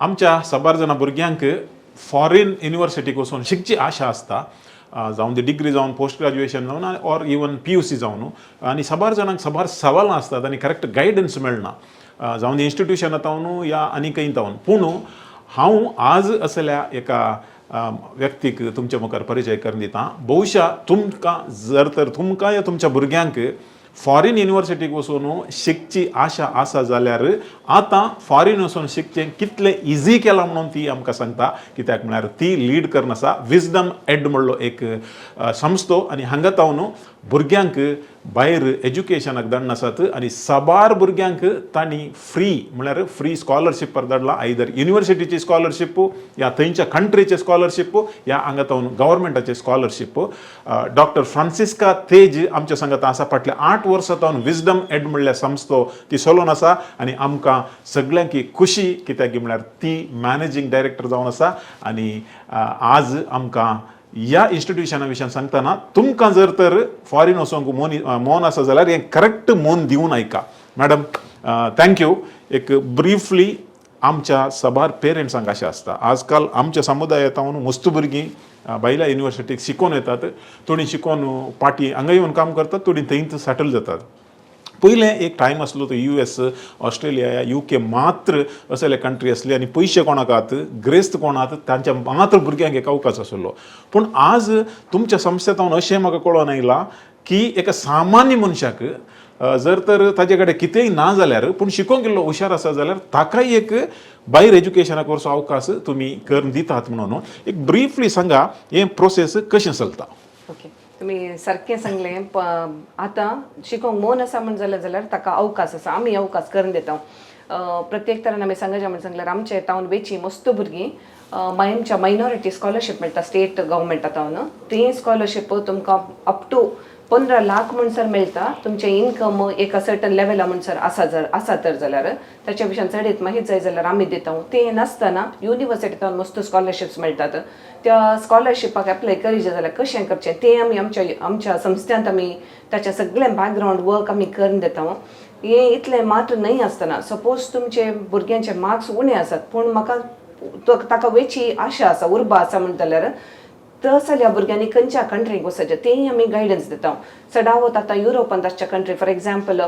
आमच्या साबार जाणां भुरग्यांक फॉरेन युनिवर्सिटीक वचून शिकची आशा आसता, जावन ती डिग्री जावन, पोस्ट ग्रॅज्युएशन जावन ऑर इवन पीयूसी जावन. आनी साबार जाणांक साबार सवालां आसतात आनी करेक्ट गायडन्स मेळना, जावन ती इन्स्टिट्युशनां तावन या आनी खंय तावन. पूण हांव आज असल्या एका व्यक्तीक तुमच्या मुखार परिचय करून दिता. बहुशा तुमकां जर तर तुमकां या तुमच्या भुरग्यांक फॉरेन युनिवर्सिटीक वचून शिकची आशा आसा जाल्यार आतां फॉरेन वचून शिकचें कितलें इजी केलां म्हणून ती आमकां सांगता. कित्याक म्हळ्यार ती लीड करून आसा विजडम एड म्हणलो एक संस्थो आनी हांगा तावन भुरग्यांक भायर एज्युकेशनाक धाडून आसात आनी साबार भुरग्यांक तांणी फ्री, म्हळ्यार फ्री स्कॉलरशीपार धाडला, आयदर युनिवर्सिटीची स्कॉलरशीप या थंयच्या कंट्रीचे स्कॉलरशीप या हांगा तावन गव्हर्मेंटाचे स्कॉलरशीप. डॉक्टर फ्रांसिस्का तेज आमच्या सांगात आसा. फाटल्या 8 वर्सां तावन विजडम एड म्हणल्या संस्थो ती चलोवन आसा आनी आमकां सगळ्यांकी खुशी, कित्याक म्हळ्यार ती मॅनेजींग डायरेक्टर जावन आसा. आनी आज आमकां ह्या इन्स्टिट्युशना विशयान सांगतना, तुमकां जर तर फॉरेन वचोंक मोन मोन आसा जाल्यार हें करेक्ट मोन दिवन आयका. Madam, thank you. एक ब्रिफली, आमच्या साबार पेरंट्सांक अशें आसता, आजकाल आमच्या समुदायांत मस्त भुरगीं भायल्या युनिवर्सिटीक शिकोवन येतात. थोडीं शिकोवन पाटी हांगा येवन काम करतात, थोडीं थंयच सेटल जातात. पयलें एक टायम आसलो तो यूएस, ऑस्ट्रेलिया या युके मात्र असले कंट्री आसली आनी पयशे कोणाक आहात, ग्रेस्त कोण आहात, तांच्या मात्र भुरग्यांक एक अवकाश आसलो. पूण आज तुमच्या संस्थेंत अशें म्हाका कळोन आयलां की एका सामान्य मनशाक जर तर ताजे कडेन कितेंय ना जाल्यार, पूण शिकोंक गेल्लो हुशार आसा जाल्यार ताकाय एक भायर एज्युकेशनाक वचचो अवकाश तुमी करून दितात म्हणून. एक ब्रिफली सांगा, हें प्रोसेस कशें चलता? ओके, तुमी सारकें सांगलें. आतां शिकोंक मन आसा म्हण जालें जाल्यार ताका अवकाश आसा, आमी अवकाश करून दिता. प्रत्येक तरेन आमी सांगचे म्हण सांगल्यार आमचे तावन वेची मस्त भुरगीं आमच्या मायनॉरिटी स्कॉलरशीप मेळटा स्टेट गव्हर्मेंटा तावन. ती स्कॉलरशीप तुमकां अप टू 15 लाख म्हणसर मेळटा, तुमचें इन्कम एका सर्टन लेवला म्हणसर आसा जर आसा तर जाल्यार. ताच्या विशयान चडीत माहिती जाय जाल्यार आमी दिता. तें नासतना युनिवर्सिटींत मस्त स्कॉलरशिप्स मेळटात. त्या स्कॉलरशिपाक एप्लाय करीचे जाल्यार कशें करचें तें आमी आमच्या आमच्या संस्थ्यांत आमी ताचें सगळें बॅकग्रावंड वर्क आमी करून दिता. हें इतलें मात्र न्हय आसतना, सपोज तुमचे भुरग्यांचे मार्क्स उणे आसात पूण म्हाका ताका वेची आशा आसा, उर्बा आसा म्हणटा जाल्यार तस जाल्यार भुरग्यांनी खंयच्या कंट्रीक वचपाचें तेंय आमी गायडन्स दिता. चडावत आतां युरोपांत आसच्या country, for example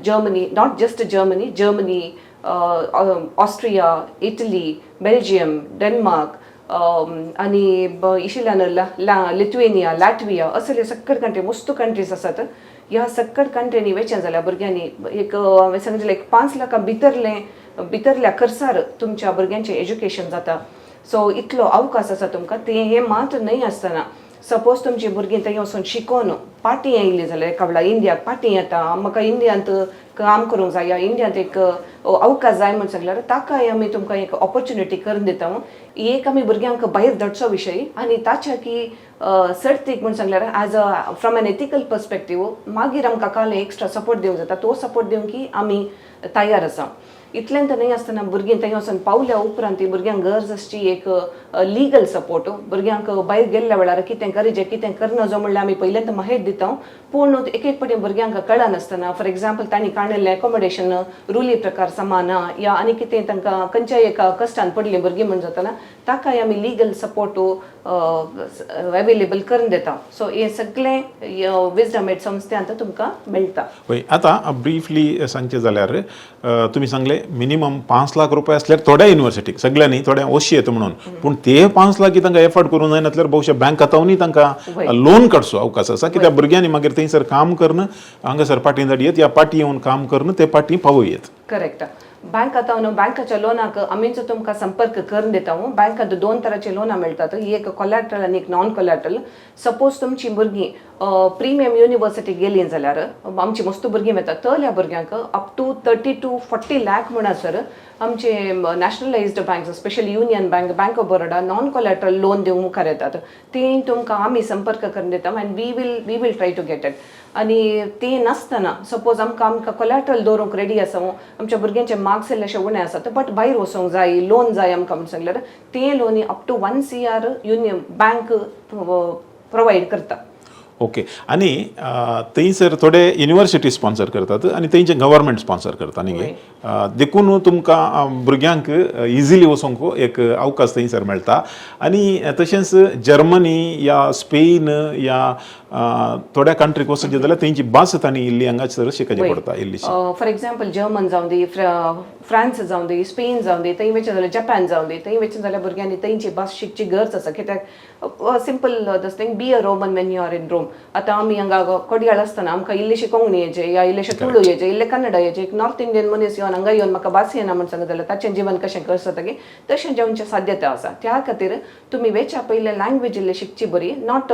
Germany, not just Germany, Germany, Austria, Italy, Belgium, Denmark आनी इशिल्यान लिथुएनिया, लॅटविया, असले सक्कड कंट्री, मस्त कंट्रीज आसात. ह्या सक्कड कंट्रीनी वेचें जाल्यार भुरग्यांनी एक हांवें सांगलें, एक 5 लाखां भितरलें भितरल्या खर्चार तुमच्या भुरग्यांचें एज्युकेशन जाता. सो इतलो अवकाश आसा तुमकां. तें हें मात्र न्हय आसतना, सपोज तुमची भुरगीं थंय वचून शिकोन पाटी आयली जाल्यार, एका वेळार इंडियाक पाटी येता, म्हाका इंडियांत काम करूंक जाय या इंडियांत एक अवकाश जाय म्हण सांगल्यार ताकाय आमी तुमकां एक ऑपॉर्च्युनिटी करून दिता. एक आमी भुरग्यांक भायर धाडचो विशय आनी ताच्या की सर्तीक म्हण सांगल्यार as a from an ethical perspective मागीर आमकां काल एक्स्ट्रा सपोर्ट दिवंक जाता, तो सपोर्ट दिवंक की आमी तयार आसा. इतल्यान तर न्हय आसतना, भुरगीं थंय वचून पावल्या उपरांत ती भुरग्यांक गरज आसची एक लिगल सपोर्ट. भुरग्यांक भायर गेल्ल्या वेळार कितें करीचें, कितें करनजो म्हणल्यार आमी पयल्यान माहिती दिता. पूण एक एक फावटी भुरग्यांक कळनासतना, फॉर एग्जाम्पल तांणी काडिल्लें एकोमोडेशन रुली प्रकार समा ना या आनी कितें तांकां खंयच्याय एका कश्टान पडलीं भुरगीं म्हण जातना ताकाय आमी लिगल सपोर्ट अवेलेबल करून दिता. सो हें सगळें विजडम एड संस्थ्यांत तुमकां मेळटा. हय, आतां ब्रिफली सांगचें जाल्यार तुमी सांगले मिनिमम 5 लाख रुपया आसल्यार थोड्या युनिवर्सिटीक, सगळ्यांनी, थोड्या ओशी येता म्हणून. पूण ते 5 लाख तांकां एफोर्ड करूंक जायनासल्यार बहुशा बँक खात्यावनूय तांकां लोन काडचो अवकाश आसा, कित्याक भुरग्यांनी मागीर थंयसर काम करून हांगासर पाटी धाडयेत या पाटी येवन काम करून ते पाटी पावयत. करेक्ट. बँक आतां न्हू बँकाच्या लोनाक आमीच तुमकां संपर्क करून दिता. बँकांत दोन तरांची लोनां मेळटात, एक कोलॅट्रल आनी एक नॉन कोलॅट्रल. सपोज तुमची भुरगीं प्रिमियम युनिवर्सिटी गेलीं जाल्यार, आमची मस्त भुरगीं वतात, तल्या भुरग्यांक up to 30 to 40 lakh म्हणसर आमचे nationalised bank, specially Union Bank, Bank of Baroda non collateral loan दिवंक मुखार येतात. ते तुमकां आमी संपर्क करून दिता and we will try to get it. आनी ते नासतना सपोज आमकां कोलॅट्रल दवरूंक रेडी आसा, आमच्या भुरग्यांचे मार्क्स इल्लेशे उणे आसात बट भायर वचोंक जाय, लोन जाय आमकां म्हण सांगल्यार ते Loni up to 1 CR Union Bank provide करता. ओके. आनी थंयसर थोडे युनिवर्सिटी स्पॉन्सर करतात आनी थंयचे गव्हर्मेंट स्पॉन्सर करता न्ही गे? देखून तुमकां भुरग्यांक इजिली वचोंक एक अवकाश थंयसर मेळटा. आनी तशेंच जर्मनी या स्पेन या थोड्या कंट्रीक वचचें जाल्यार थंयची भास तांणी इल्ली हांगासर शिकची पडटा इल्लीशी. फॉर एक्झाम्पल, जर्मन जावं दी, फ्रांस जावं दी, स्पेन जावं दी, थंय वचून जाल्यार, जपान जावं दी, थंय वचून जाल्यार भुरग्यांनी थंयची भास शिकची गरज आसा. कित्याक, simple this thing, be a Roman when you are in Rome. आतां आमी हांगा कोडयाळ आसतना आमकां इल्लीशी कोंकणी येचे या इल्लेशे तुळू येचे, इल्ले कन्नडा येचे. एक नॉर्थ इंडियन मनीस येवन हांगा येवन म्हाका भास येना म्हण सांगत जाल्यार ताचें जिवन कशें कसता की तशें जेवचे साध्यता आसा. त्या खातीर तुमी वेच्या पयलें लँग्वेज इल्ली शिकची बरी, not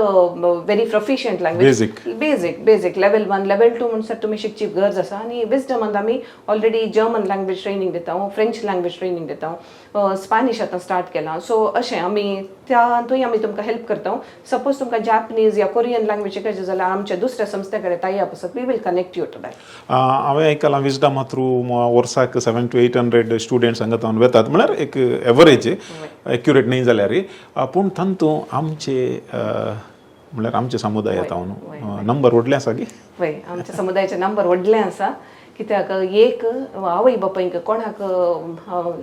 very proficient language. Basic. Basic level 1, level 2 म्हणसर तुमी शिकची गरज आसा. आनी विजडमान आमी ऑलरेडी जर्मन लँग्वेज ट्रेनींग दिता, फ्रेंच लँग्वेज ट्रेनींग दिता, स्पॅनिश आतां स्टार्ट केलां. सो अशें आमी त्यातूय आमी तुमकां हेल्प करता. सपोज तुमकां जॅपनीज या कोरियन लँग्वेज शिकायचें जाल्यार आमच्या दुसऱ्या संस्थे कडेन टायअप आसात, we will connect you to that. हांवें आयकलां, विजडमा थ्रू वर्साक 700 to 800 students हांगा तावन वेतात, म्हळ्यार एक एवरेज, एक्युरेट न्ही जाल्यार. पूण तातूंत आमचे, म्हळ्यार आमच्या समुदाया तावन नंबर व्हडले आसा की? पळय, आमच्या समुदायाचे नंबर व्हडले आसा. कित्याक, एक आवय बापायंक कोणाक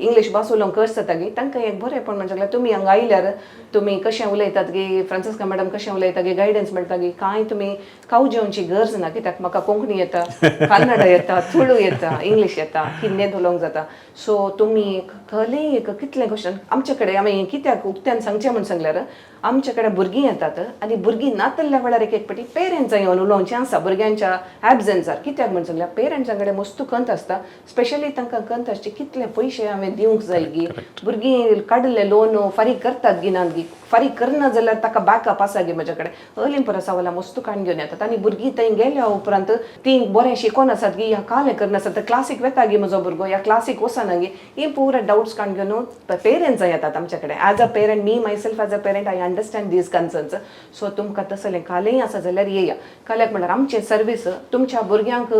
इंग्लीश भास उलोवंक कस जाता गी, तांकां एक बरेंपण म्हणजे तुमी हांगा आयल्यार तुमी कशें उलयतात गी, फ्रांसिस्का मॅडम कशें उलयता गी, गायडन्स मेळटा गी, कांय तुमी कावजेवची गरज ना. कित्याक, म्हाका कोंकणी येता, कन्नडा येता, तुळू येता, इंग्लीश येता, हिंदींत उलोवंक जाता. सो तुमी खंयलेय एक कितलें क्वेश्चन आमचे कडेन, आमी कित्याक उक्त्यान सांगचें म्हूण सांगल्यार, आमचे कडेन भुरगीं येतात आनी भुरगीं नातल्ल्या वेळार एक एक फावटी पेरंट्सां येवन उलोवचें आसा भुरग्यांच्या एबजन्सार. कित्याक म्हण सांगल्यार, पेरंट्सां कडेन मस्तू खंत आसता. स्पेशली तांकां खंत आसची, कितले पयशे हांवें दिवंक जाय गी, भुरगीं काडिल्ले लोन फारीक करतात गी नात गी, फारीक करना जाल्यार ताका बॅकअप आसा गी म्हज्या कडेन. अर्ली परस सवालां मस्तू काडून घेवन येतात. आनी भुरगीं थंय गेल्या उपरांत तीं बरें शिकोन आसात गी ह्या कालें करना आसात, क्लासीक वेता गी म्हजो भुरगो ह्या क्लासीक वचना गी, ही पुरा डावट्स काडून घेवन पेरंट्सां येतात आमच्या कडेन. As a parent, me myself as a parent, I understand these concerns. So तुमकां तसलें कालेंय आसा जाल्यार येया. काल्याक म्हणल्यार आमचें सर्वीस तुमच्या भुरग्यांक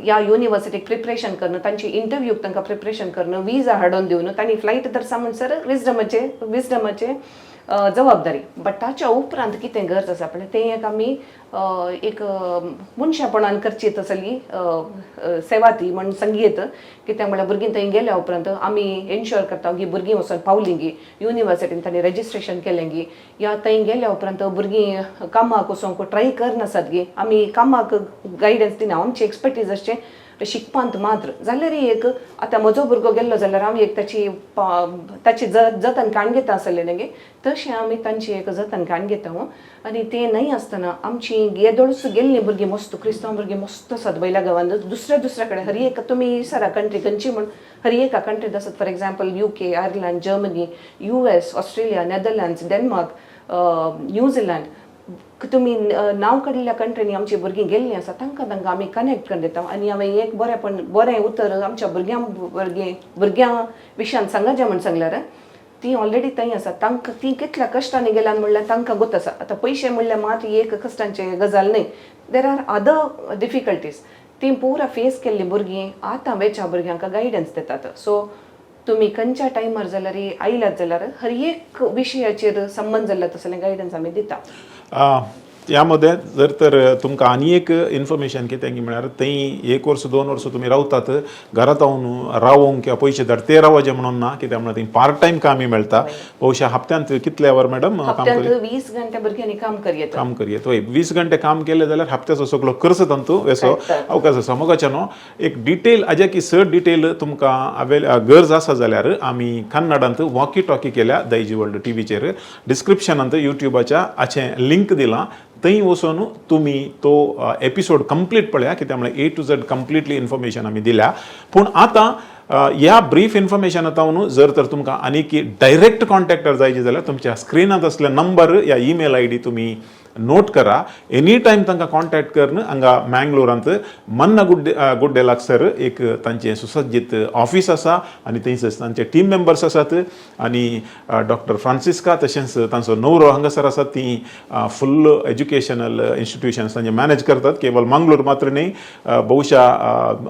ह्या युनिवर्सिटीक प्रिपरेशन करणं, तांची इंटरव्यूक तांकां प्रिपरेशन करणं, विजा हाडून दिवन तांणी फ्लायट धरसा म्हणसर विजडमाचे जबाबदारी. बट ताच्या उपरांत कितें गरज आसा पळय, तें एक आमी एक मनशापणान करची तसली सेवा ती म्हण सांगयेत. कित्याक म्हणल्यार, भुरगीं थंय गेल्या उपरांत आमी एन्श्योर करता की भुरगीं वचून पावलीं गी, युनिवर्सिटीन तांणी रजिस्ट्रेशन केलें गी, या थंय गेल्या उपरांत भुरगीं कामाक वचोंक ट्राय करनासात गी, आमी कामाक गायडन्स दिना. आमची एक्सपर्टीज आसचें शिकपांत मात्र. जाल्यार एक आतां म्हजो भुरगो गेल्लो जाल्यार हांव एक ताची जतन काण घेता आसलें न्ही, तशें आमी तांची एक जतन काण घेता. आनी तें न्हय आसतना आमची येदोळच गेल्लीं भुरगीं मस्त, क्रिस्तांव भुरगीं मस्त आसात वयल्या गांवांत, दुसऱ्या दुसऱ्या कडेन. हर एक तुमी विचारा कंट्री खंयची म्हूण, हर एका कंट्रीत आसात. For example, UK, Ireland, Germany, US, Australia, Netherlands, Denmark, New Zealand, तुमी नांव काडिल्ल्या कंट्रीनी आमची भुरगीं गेल्लीं आसा. तांकां तांकां आमी कनेक्ट करून दिता. आनी हांवें एक बरेंपण, बरें उतर आमच्या भुरग्यां विशयान सांगाचें म्हण सांगल्यार, ती ऑलरेडी थंय आसा. तांकां ती कितल्या कश्टांनी गेल्यान म्हणल्यार तांकां गोत आसा. आतां पयशे म्हणल्यार मात एक कश्टांची गजाल न्हय, there are other difficulties. ती पुरा फेस केल्लीं भुरगीं आतां वेच्या भुरग्यांक गायडन्स दितात. सो तुमी खंयच्या टायमार जाल्यार आयल्यात जाल्यार हर एक विशयाचेर संबंद जाल्ल्या तसलें गायडन्स आमी दिता. यामध्ये जर तर तुमकां आनी एक इन्फॉर्मेशन कितें की म्हळ्यार, थंय एक वर्स 2 वर्सां तुमी रावतात, घरांत रावोंक किंवा पयशे धाड ते रावचे म्हणून ना. कित्याक म्हळ्यार थंय पार्ट टायम कामय मेळटा. बहुशा हप्त्यांत कितले our madam काम? हप्त्यांत 20 घंटे भुरग्यांनी काम करयेत. काम करयेत. हय, 20 घंटे काम केले जाल्यार हप्त्याचो सगळो खर्च तांतू वेसो काडटात. अवकाश आसा. मोगाच्या न्हू, एक डिटेल हाज्या की चड डिटेल तुमकां अवेल गरज आसा जाल्यार आमी कन्नडांत वॉकी टॉकी केल्या दायजी वर्ल्ड टीव्हीचेर. डिस्क्रिप्शनांत युट्युबाच्या हाचें लिंक दिलां, थंय वचून तुमी तो एपिसोड कंप्लीट पळया. कित्याक म्हळ्यार A to Z completely information आमी दिल्या. पूण आतां ह्या ब्रीफ इन्फॉर्मेशन आतां जर तर तुमकां आनीक डायरेक्ट कॉन्टॅक्टर जायचे जाल्यार तुमच्या स्क्रिनात असले नंबर या ईमेल आयडी तुमी नोट करा. एनी टायम तांकां कॉन्टॅक्ट करून हांगा मँगलोरांत मन्ना गुड्डे गुड्डे लागसर एक तांचें सुसज्जीत ऑफीस आसा आनी थंयसर तांचे टीम मेंबर्स आसात. आनी डॉक्टर फ्रांसिस्का तशेंच तांचो नवरो हांगासर आसात. ती फुल एज्युकेशनल इन्स्टिट्युशन्स तांचे मॅनेज करतात. केवल मंगलोर मात्र न्ही, बहुशा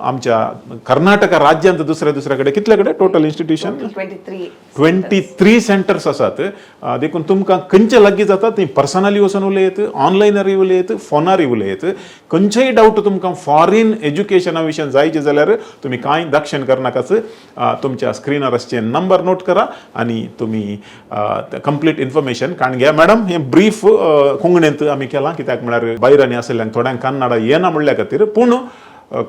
आमच्या कर्नाटका राज्यांत दुसऱ्या दुसऱ्या कडेन, कितले कडेन टोटल इन्स्टिट्युशन? 23. 23 सेंटर्स आसात. देखून तुमकां खंयचे लागीं जाता थंय पर्सनली वचून उलयत. उलयत, ऑनलायनारूय उलयत, फोनारूय उलयत. खंयचेय डावट तुमकां फॉरेन एज्युकेशना विशयान जायचे जाल्यार तुमी कांय दक्षण करनाकाच. तुमच्या स्क्रिनार आसचे नंबर नोट करा आनी तुमी कंप्लीट इन्फॉर्मेशन काण घ्या. मॅडम, हें ब्रीफ कोंकणींत आमी केलां, कित्याक म्हळ्यार भायरांनी आशिल्ल्यांक थोड्यांक कन्नडा येना म्हणल्या खातीर. पूण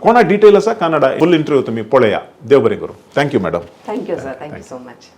कोणा डिटेल आसा कन्नडा, फूल इंटरव्यू तुमी पळया. देव बरें करूं. Thank you, madam. Thank you, sir. Thank you so much.